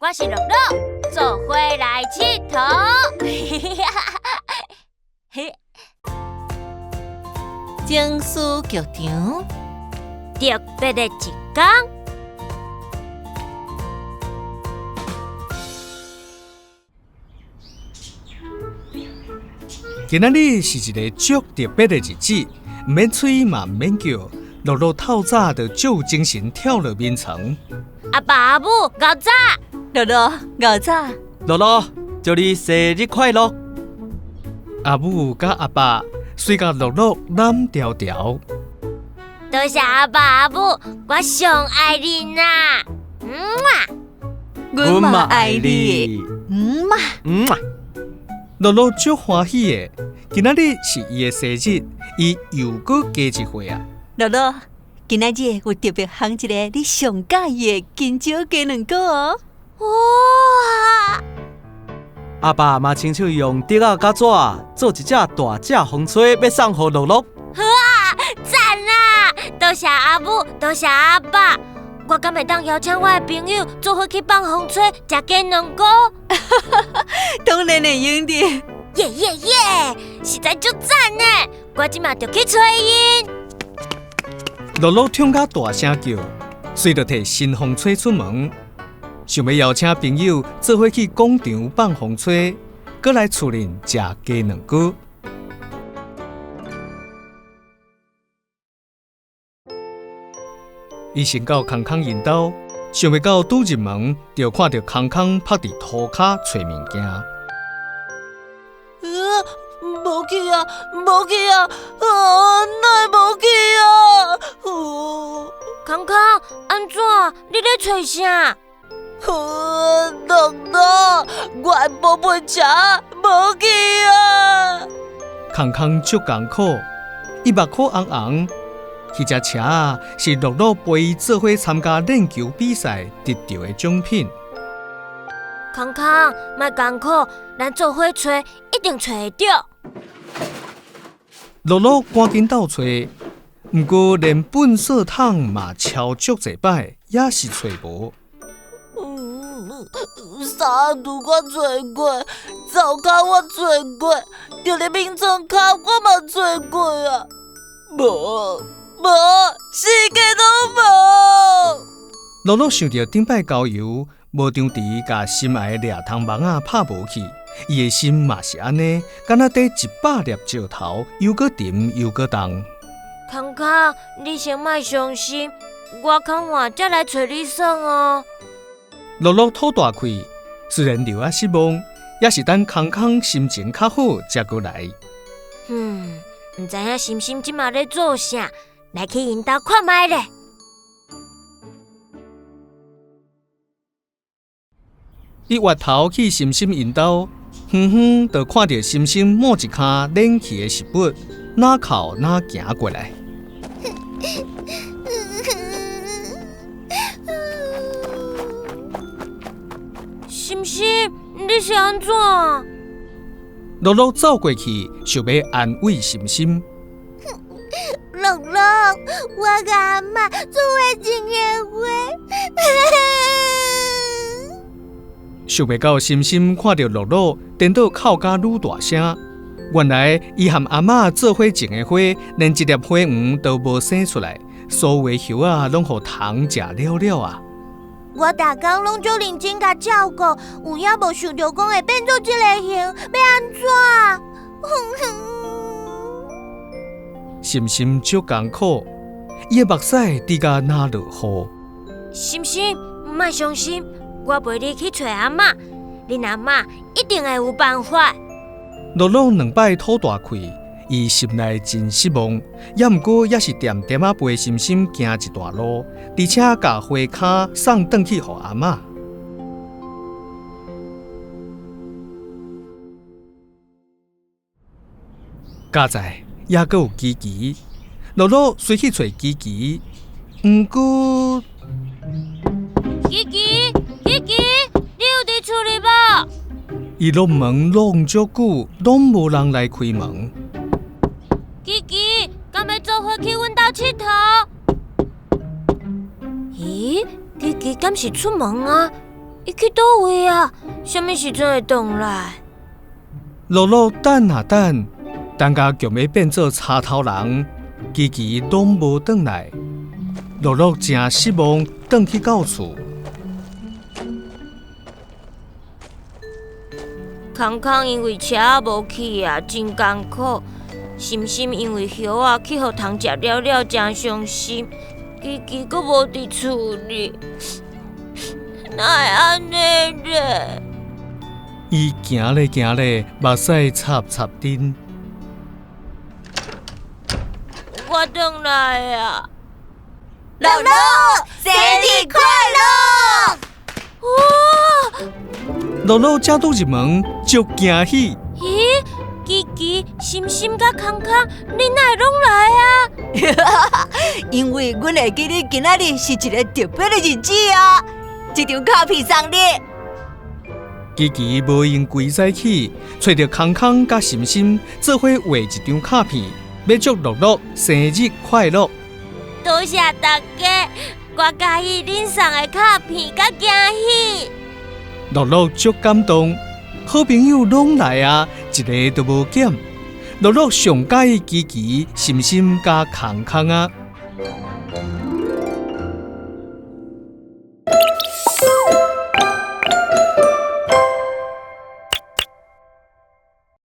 我是樂樂，做伙來𨑨迌。情思劇場，特別的一天。今仔日是一个足特別的日子，毋免催嘛，毋免叫，樂樂透早就足有精神跳落眠床。阿爸阿母，𠢕早！樂樂，𠢕早！樂樂，祝你生日快樂！阿母佮阿爸隨共樂樂攬牢牢。多謝阿爸阿母，我上愛恁啊！嗯啊，阮嘛愛你。嗯嘛，嗯嘛。樂樂足歡喜的，今仔日是伊的生日，伊又閣加一歲啊！樂樂，今仔日有特別烘一个你上喜歡的金蕉雞卵糕哦！哇！阿爸嘛親手用竹仔佮紙做一隻大隻風吹，欲送予樂樂。好啊，讚啊！多謝阿母，多謝阿爸，我敢會當邀請我的朋友做伙去放風吹，食雞卵糕？當然會用得。耶耶耶！實在足讚呢！我這馬就去揣𪜶。樂樂痛甲大聲叫，隨就提新風吹出門，想欲邀請朋友做伙去廣場放風吹，閣來厝裡食雞卵糕。伊先到空空𪜶兜，想欲到拄入門，就看著空空趴佇塗跤揣物件。無去啊，無去啊！啊，哪會無去啊？空空，按怎？你咧揣啥？樂樂，我的寶貝車無去啊！空空足艱苦，伊目眶紅紅。彼隻車仔是樂樂陪伊做伙參加練球比賽得著的獎品。空空，莫艱苦，咱做伙揣，一定揣會著。樂樂趕緊鬥揣，毋過連糞掃桶嘛敲足濟擺，也是揣無。衫櫥我揣過，灶跤我揣過，就連眠床跤我嘛揣過啊，無無，四界攏無。樂樂想著頂擺郊遊，無張持共心愛的掠蟲網仔拍無去，伊的心嘛是按呢，敢若綴100粒石頭，又閣沉又閣重。空空，你先莫傷心，我較晚才來揣你耍哦。樂樂吐大氣，雖然留仔失望，也是等空空心情較好才閣來。毋知影心心這馬咧做啥，來去𪜶兜看覓咧。伊越頭去心心𪜶兜，遠遠就看著心心抹一跤冷去的食物，哪哭哪行過來。心心，你是按怎？樂樂走過去，想欲安慰心心。樂樂，我佮阿嬤做伙種的花。想袂到心心看著樂樂，顛倒哭甲愈大聲。原來伊和阿嬤做伙種的花，連一粒花黃都無生出來，所有的葉仔攏予蟲食了了啊！我逐工攏足認真共照顧，有影無想著講會變做這个形，欲按怎？心心足艱苦，伊的目屎滴甲若落雨。心心，莫傷心，我陪你去揣阿嬤，恁阿嬤一定會有辦法。樂樂兩擺吐大氣，伊心內真失望，也毋過也是恬恬仔陪心心行一段路，而且共花跤送轉去予阿嬤。佳哉，猶閣有琪琪，樂樂隨去揣琪琪，毋過琪琪，琪琪，你有佇厝裡無？伊挵門挵足久，攏無人來開門。琪琪，敢欲做伙去阮兜𨑨迌？咦，琪琪敢是出門啊？伊去佗位啊？啥物时阵会轉來？樂樂等啊等，等甲強欲變做柴頭人，琪琪攏無轉來。樂樂誠失望，轉去到厝。康康因為車仔無去啊，真艱苦。心心因為葉仔去予蟲食了了，誠傷心。琪琪閣無佇厝裡，哪會按呢咧？伊行咧行咧，目屎插插陣。我轉來啊！樂樂，生日快樂！哇！樂樂才拄入門，足驚喜。咦，琪琪、心心佮康康，恁哪會攏來啊？因為阮會記得今仔日是一个特別的日子啊！這張卡片送你。琪琪無閒規早起，揣著康康佮心心做伙畫一張卡片，欲祝樂樂生日快樂。多謝大家，我佮意恁送的卡片佮驚喜。樂樂足感動，好朋友攏來啊，一个都無減。樂樂上佮意琪琪、心心佮康康啊。